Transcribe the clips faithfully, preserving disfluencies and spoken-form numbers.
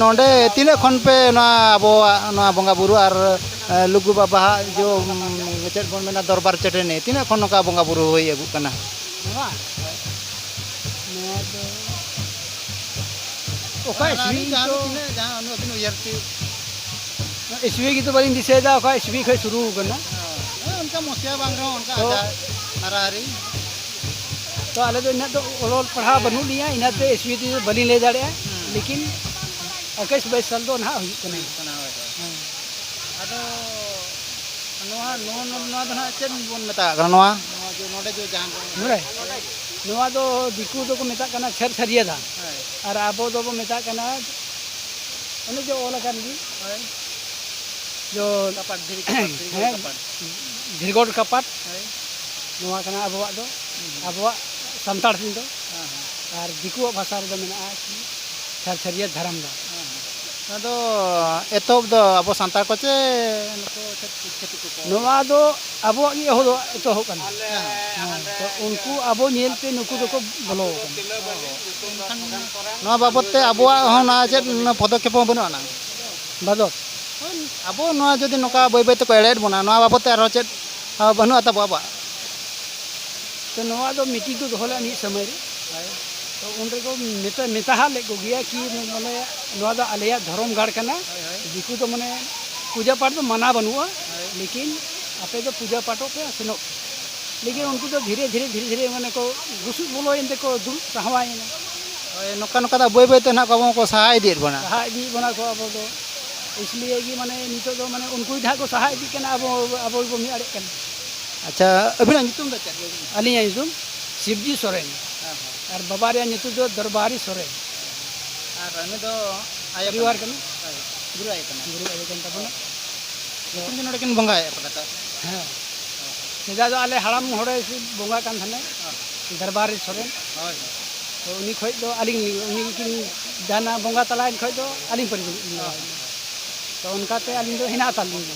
ᱱᱚᱰᱮ ᱛᱤᱱᱟᱹᱜ ᱠᱷᱚᱱ ᱯᱮ ᱱᱚᱣᱟ ᱟᱵᱚᱣᱟᱜ ᱱᱚᱣᱟ ᱵᱚᱸᱜᱟ ᱵᱩᱨᱩ ᱟᱨ, ᱮ, ᱞᱩᱜᱩ ᱵᱟᱵᱟᱣᱟᱜ ᱡᱚ, ᱩᱢ, ᱪᱮᱫ ᱵᱚᱱ ᱢᱮᱱᱟ, ᱫᱚᱨᱵᱟᱨ ᱪᱟᱹᱴᱟᱹᱱᱤ, ᱛᱤᱱᱟᱹᱜ ᱠᱷᱚᱱ ᱱᱚᱝᱠᱟ ᱵᱚᱸᱜᱟ ᱵᱩᱨᱩ ᱦᱩᱭ ᱟᱹᱜᱩᱜ ᱠᱟᱱᱟ? ᱱᱚᱣᱟ? ᱱᱚᱣᱟ ᱫᱚ ᱚᱠᱟ ᱚᱱᱟ ᱤᱥᱣᱤ ᱡᱟᱦᱟᱸ ᱫᱚ ᱫᱚ? ᱛᱤᱱᱟᱹᱜ, ᱡᱟᱦᱟᱸ ᱩᱱᱟᱹᱜ ᱵᱤᱱ ᱩᱭᱦᱟᱹᱨ ᱛᱤᱭᱳᱜ᱾ ᱤᱥᱣᱤ ᱜᱮᱛᱚ ᱵᱟᱹᱞᱤᱧ ᱫᱤᱥᱟᱹᱭᱮᱫᱟ, ᱚᱠᱟ ᱤᱥᱣᱤ ᱠᱷᱚᱱ ᱥᱩᱨᱩ ᱟᱠᱟᱱᱟ᱾ ᱦᱮᱸ, ᱚᱱᱠᱟ ᱢᱚᱥᱤᱭᱟ ᱵᱟᱝ ᱨᱮᱦᱚᱸ ᱚᱱᱠᱟ ᱛᱚ, ᱟᱡᱟᱨ ᱦᱟᱨᱟ ᱦᱟᱨᱤ᱾ ᱛᱚ ᱟᱞᱮ ᱫᱚ ᱤᱱᱟᱹᱜ ᱫᱚ ᱚᱞᱚᱜ ᱯᱟᱲᱦᱟᱣ ᱵᱟᱹᱱᱩᱜ ᱞᱤᱧᱟ, ᱤᱱᱟᱹᱛᱮ ᱤᱥᱣᱤ ᱫᱚ ᱵᱟᱹᱞᱤᱧ ᱞᱟᱹᱭ ᱫᱟᱲᱮᱭᱟᱜᱼᱟ, ᱦᱩᱸ᱾ ᱞᱮᱠᱤᱱ ᱮᱠᱟᱭᱤᱥ ᱵᱟᱭᱤᱥ ᱥᱟᱞ ᱫᱚ ᱱᱟᱦᱟᱜ ᱦᱩᱭᱩᱜ ᱠᱟᱱᱟ᱾ ᱦᱩᱭᱩᱜ ᱠᱟᱱᱟ, ᱦᱳᱭ, ᱦᱳᱭ᱾ ᱦᱮᱸ᱾ ᱟᱫᱚ ᱱᱚᱣᱟ, ᱱᱚᱣᱟ, ᱱᱚᱣᱟ, ᱱᱚᱣᱟ ᱫᱚ ᱱᱟᱦᱟᱜ ᱪᱮᱫ ᱵᱚᱱ ᱢᱮᱛᱟᱜ ᱠᱟᱱᱟ ᱱᱚᱣᱟ? ᱱᱚᱣᱟ ᱡᱮ ᱱᱚᱰᱮ ᱡᱮ ᱡᱟᱦᱟᱸ ᱵᱚᱱ ᱱᱚᱰᱮ? ᱱᱚᱣᱟ ᱫᱚ ᱫᱤᱠᱩ ᱫᱚᱠᱚ ᱢᱮᱛᱟᱜ ᱠᱟᱱᱟ ᱪᱷᱟᱹᱨ ᱪᱷᱟᱹᱨᱤᱭᱟᱹ ᱫᱷᱟᱱ᱾ ᱦᱳᱭ᱾ ᱟᱨ ᱟᱵᱚ ᱫᱚᱵᱚ ᱢᱮᱛᱟᱜ ᱠᱟᱱᱟ, ᱚᱱᱮ ᱡᱮ ᱚᱞ ᱟᱠᱟᱱ ᱜᱮ᱾ ᱦᱳᱭ᱾ ᱡᱚ ᱠᱟᱯᱟᱴ, ᱫᱷᱤᱨᱤ ᱠᱟᱯᱟᱴ, ᱫᱷᱤᱨᱤ ᱜᱚᱲ ᱦᱮᱸ, ᱠᱟᱯᱟᱴ᱾ ᱫᱷᱤᱨᱜᱚᱲ ᱠᱟᱯᱟᱴ᱾ ᱦᱳᱭ᱾ ᱱᱚᱣᱟ ᱠᱟᱱᱟ ᱟᱵᱚᱣᱟᱜ ᱫᱚ, ᱦᱩᱸ᱾ ᱟᱵᱚᱣᱟᱜ ᱥᱟᱱᱛᱟᱲ ᱥᱤᱧ ᱫᱚ᱾ ᱦᱮᱸ, ᱦᱮᱸ᱾ ᱟᱨ ᱫᱤᱠᱩᱣᱟᱜ ᱵᱷᱟᱥᱟ ᱨᱮᱫᱚ ᱢᱮᱱᱟᱜᱼᱟ ᱠᱤ ᱪᱷᱟᱨ ᱪᱷᱟᱹᱨᱤᱭᱟᱹ ᱫᱷᱟᱨᱟᱢ ᱫᱚ᱾ ᱦᱮᱸ, ᱦᱮᱸ᱾ ᱱᱚᱣᱟ ᱫᱚ ᱮᱛᱚᱦᱚᱵ ᱫᱚ ᱟᱵᱚ ᱥᱟᱱᱛᱟᱲ ᱠᱚ ᱪᱮ ᱱᱩᱠᱩ ᱪᱷᱟᱹᱛᱤᱠ, ᱪᱷᱟᱹᱛᱤᱠ ᱠᱚᱠᱚ? ᱱᱚᱣᱟ ᱫᱚ ᱟᱵᱚᱣᱟᱜ ᱜᱮ ᱮᱦᱚᱵ ᱫᱚ, ᱮᱛᱚᱦᱚᱵ ᱠᱟᱱᱟ᱾ ᱦᱮᱸ᱾ ᱦᱮᱸ, ᱛᱚ ᱩᱱᱠᱩ ᱟᱵᱚ ᱧᱮᱞ ᱛᱮ ᱱᱩᱠᱩ ᱫᱚᱠᱚ ᱵᱚᱞᱚ ᱟᱠᱟᱱᱟ᱾ ᱮᱱᱠᱷᱟᱱ ᱱᱚᱣᱟ ᱵᱟᱵᱚᱫ ᱛᱮ ᱟᱵᱚᱣᱟᱜ ᱦᱚᱸ ᱚᱱᱟ ᱪᱮᱫ ᱯᱚᱫᱚᱠᱷᱮᱯ ᱦᱚᱸ ᱵᱟᱹᱱᱩᱜ ᱟᱱᱟ? ᱵᱟᱫᱚ᱾ ᱟᱵᱚ ᱱᱚᱣᱟ ᱡᱩᱫᱤ ᱱᱚᱝᱠᱟ ᱵᱟᱹᱭ ᱵᱟᱹᱭ ᱛᱮᱠᱚ ᱮᱲᱮᱭᱮᱫ ᱵᱚᱱᱟ, ᱱᱚᱣᱟ ᱵᱟᱵᱚᱫ ᱛᱮ ᱟᱨᱦᱚᱸ ᱪᱮᱫ, ᱟ, ᱵᱟᱹᱱᱩᱜᱼᱟ ᱛᱟᱵᱚ ᱟᱵᱚᱣᱟᱜ? ᱛᱚ ᱱᱚᱣᱟ ᱫᱚ ᱢᱤᱴᱤᱝ ᱠᱚ ᱫᱚᱦᱚ ᱞᱮᱫᱼᱟ ᱢᱤᱫ ᱥᱚᱢᱚᱭ ᱨᱮ᱾ ᱦᱳᱭ᱾ ᱛᱚ ᱩᱱ ᱨᱮᱠᱚ ᱢᱮᱛᱟ, ᱢᱮᱛᱟᱦᱟᱜ ᱞᱮᱫ ᱠᱚᱜᱮᱭᱟ ᱠᱤ ᱢᱟᱱᱮ ᱱᱚᱣᱟ ᱫᱚ ᱟᱞᱮᱭᱟᱜ ᱫᱷᱚᱨᱚᱢ ᱜᱟᱲ ᱠᱟᱱᱟ᱾ ᱦᱳᱭ, ᱦᱳᱭ᱾ ᱫᱤᱠᱩ ᱫᱚ ᱢᱟᱱᱮ ᱯᱩᱡᱟᱹ ᱯᱟᱴ ᱫᱚ ᱢᱟᱱᱟ ᱵᱟᱹᱱᱩᱜᱼᱟ, ᱦᱳᱭ᱾ ᱞᱮᱠᱤᱱ ᱟᱯᱮ ᱫᱚ ᱯᱩᱡᱟᱹ ᱯᱟᱴᱚᱜ ᱯᱮ ᱟᱨ ᱥᱮᱱᱚᱜ ᱯᱮ᱾ ᱞᱮᱠᱤᱱ ᱩᱱᱠᱩ ᱫᱚ ᱫᱷᱤᱨᱮ ᱫᱷᱤᱨᱮ, ᱫᱷᱤᱨᱮ ᱫᱷᱤᱨᱮ ᱢᱟᱱᱮ ᱠᱚ ᱜᱩᱥᱩᱜ ᱵᱚᱞᱚᱭᱮᱱ ᱛᱮᱠᱚ ᱫᱩᱲᱩᱵ ᱥᱟᱦᱟᱣᱟᱭᱮᱱᱟ᱾ ᱦᱳᱭ, ᱱᱚᱝᱠᱟ ᱱᱚᱝᱠᱟ ᱫᱚ ᱵᱟᱹᱭ ᱵᱟᱹᱭ ᱛᱮ ᱱᱟᱦᱟᱜ ᱟᱵᱚ ᱠᱚ ᱥᱟᱦᱟ ᱤᱫᱤᱭᱮᱫ ᱵᱚᱱᱟ᱾ ᱥᱟᱦᱟ ᱤᱫᱤᱭᱮᱫ ᱵᱚᱱᱟ ᱠᱚ ᱟᱵᱚ ᱫᱚ᱾ ᱤᱥᱞᱤᱭᱮ ᱜᱮ ᱢᱟᱱᱮ ᱱᱤᱛᱚᱜ ᱫᱚ ᱢᱟᱱᱮ ᱩᱱᱠᱩ ᱜᱮ ᱱᱟᱦᱟᱜ ᱠᱚ ᱥᱟᱦᱟ ᱤᱫᱤᱜ ᱠᱟᱱᱟ, ᱟᱵᱚ, ᱟᱵᱚ ᱜᱮᱵᱚ ᱢᱤᱫ ᱟᱲᱮᱜ ᱠᱟᱱᱟ᱾ ᱟᱪᱪᱷᱟ, ᱟᱹᱵᱤᱱᱟᱜ ᱧᱩᱛᱩᱢ ᱫᱚ ᱪᱮᱫ? ᱟᱹᱞᱤᱧᱟᱜ ᱧᱩᱛᱩᱢ ᱥᱤᱵᱽᱡᱤ ᱥᱚᱨᱮᱱ᱾ ᱦᱮᱸ, ᱦᱮᱸ᱾ ᱟᱨ ᱵᱟᱵᱟ ᱨᱮᱭᱟᱜ ᱧᱩᱛᱩᱢ ᱫᱚ ᱫᱚᱨᱵᱟᱨᱤ ᱥᱚᱨᱮᱱ᱾ ᱟᱨ ᱩᱱᱤ ᱫᱚ ᱟᱭᱳ ᱯᱚᱨᱤᱵᱟᱨ ᱠᱟᱱᱟ᱾ ᱠᱟᱱᱟ? ᱦᱳᱭ, ᱜᱩᱨᱩ ᱟᱭᱳ ᱠᱟᱱᱟ᱾ ᱜᱩᱨᱩ ᱟᱭᱳ ᱠᱟᱱ ᱛᱟᱵᱚᱱᱟ᱾ ᱱᱩᱠᱤᱱ ᱜᱮ ᱱᱚᱰᱮ ᱠᱤᱱ ᱵᱚᱸᱜᱟᱭᱮᱫ ᱠᱚ ᱱᱮᱛᱟᱨ? ᱦᱮᱸ᱾ ᱥᱮᱫᱟᱭ ᱫᱚ ᱟᱞᱮ ᱦᱟᱲᱟᱢ ᱦᱚᱲᱮ ᱵᱚᱸᱜᱟ ᱠᱟᱱ ᱛᱟᱦᱮᱱᱟ, ᱦᱮᱸ᱾ ᱫᱚᱨᱵᱟᱨᱤ ᱥᱚᱨᱮᱱ᱾ ᱦᱳᱭ, ᱦᱳᱭ᱾ ᱛᱚ ᱩᱱᱤ ᱠᱷᱚᱡ ᱫᱚ ᱟᱹᱞᱤᱧ, ᱩᱱᱤ ᱠᱤᱱ ᱡᱟᱦᱟᱱᱟᱜ ᱵᱚᱸᱜᱟ ᱛᱟᱞᱟᱭᱮᱱ ᱠᱷᱚᱡ ᱫᱚ ᱟᱹᱞᱤᱧ ᱯᱟᱹᱨᱤ ᱵᱟᱹᱱᱩᱜ ᱞᱤᱧᱟ᱾ ᱦᱮᱸ, ᱦᱮᱸ᱾ ᱛᱚ ᱚᱱᱠᱟᱛᱮ ᱟᱹᱞᱤᱧ ᱫᱚ ᱦᱮᱱᱟᱜ ᱦᱟᱛᱟᱲ ᱞᱤᱧᱟ᱾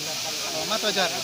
ᱚ, ᱢᱟ ᱛᱚᱵᱮ ᱡᱚᱦᱟᱨ ᱜᱮ᱾